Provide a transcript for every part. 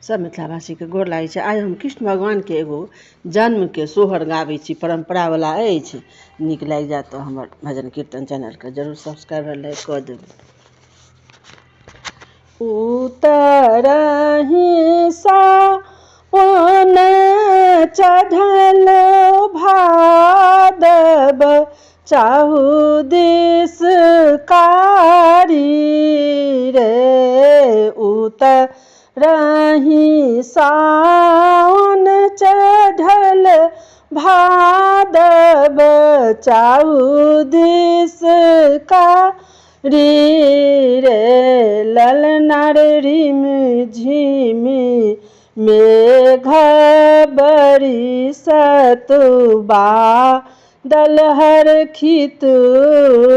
सब मिथिलावासीके गोर लागै छै। आइ हम कृष्ण भगवानके एगो जन्मके सोहर गाबै छी, परम्परावला अछि। नीक लागि जायत तऽ हमर भजन कीर्तन चैनलके जरूर सब्सक्राइब आओर लाइक कऽ देब। उतरहि साओन चढ़ल भादब, चाहु दिस कारी रे। उतरहि साओन चढ़ल भादब, चाहु दिस कारी रे। ललनार रिम झिम मेघ बरिसत बादल हरखित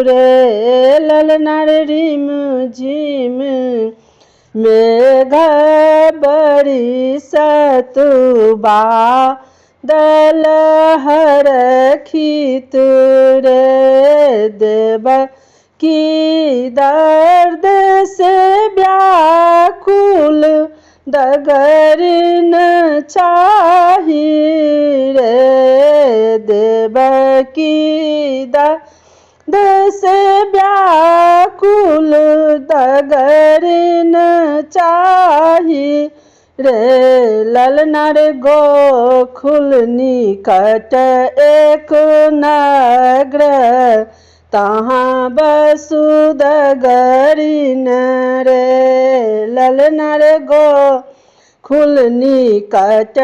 रे। ललनार रिम झिम मेघ बरिसत बादल हरखित रे। देव की दर्द से व्याकुल डगर न चाही रे। देव की दर्द से व्याकुल डगर न चाही रे। ललनार गोकुल निकट एक नगर, तहाँ बसु डगरिन रे। ललनार गोकुल निकट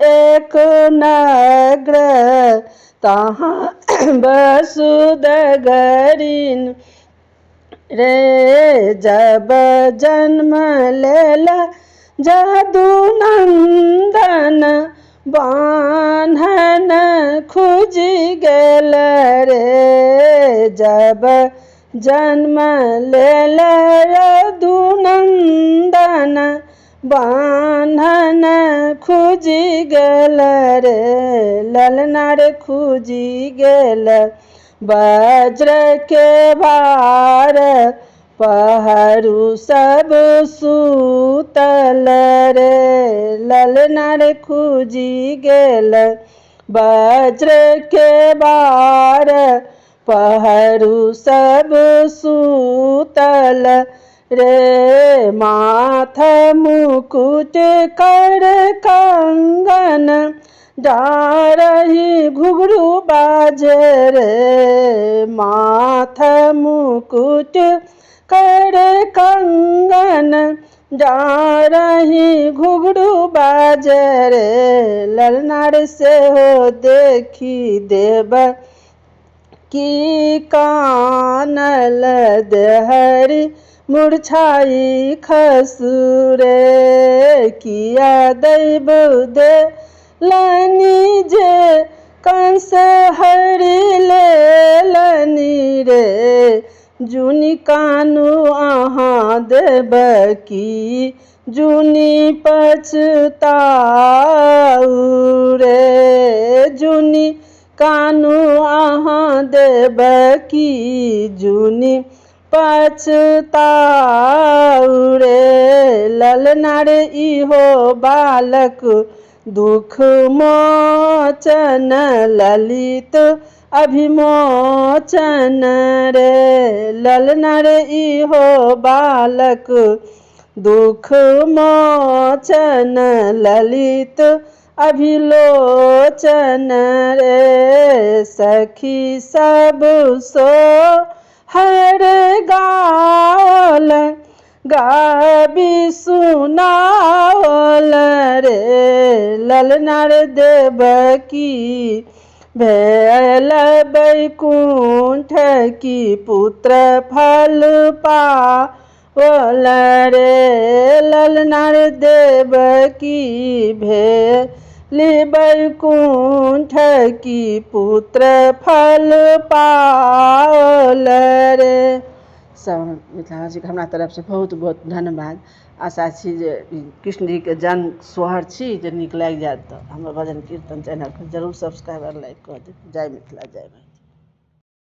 एक नगर, तहाँ बसु डगरिन रे। जब जन्म लेल जदुनन्दन, बान्हन खुजि गेल रे। जब जन्म लेल रघुनन्दन, बान्हन खुजि गेल रे। ललनार खुजि गेल वज्र के भार, पहरू सब सूतल रे। ललनार खुजि गेल वज्र के बार, पहरू सब सूतल रे। माथ मुकुट कर कंगन, डारही घुघरू बाजे रे। माथ मुकुट कर कंगन, डारही घुघरू बाजे रे। ललनार सेहो देखी देब की कानल, देहरी मुरछाई खसुरे। किया दैब दे लनी जे कंस हरि लेलनि रे। जुनि कानू अहाँ देब की जुनि पछताउ रे। जुनि कानू अहाँ देब की जुनि पछताउ रे। ललनार इहो बालक दुख मोचन, ललित अभिमोचन रे। ललनार इहो बालक दुख मोचन, ललित अभिलोचन रे। सखी सब सो हर गाओल, गाबी सुनाओल रे। ललनार देव की भेल बैकुंठ की पुत्र फल पाओल रे। ललनार देव की भेल बैकुंठ की पुत्र फल पाओल रे। सब मिथिलावासीके हमरा तरफसँ बहुत बहुत धन्यवाद। आशा छी जे कृष्ण जीके जन्म सोहर छी जे नीक लागि जायत तऽ हमर भजन कीर्तन चैनलके जरूर सब्सक्राइब आओर लाइक कऽ देब। जय मिथिला, जय मैथिली।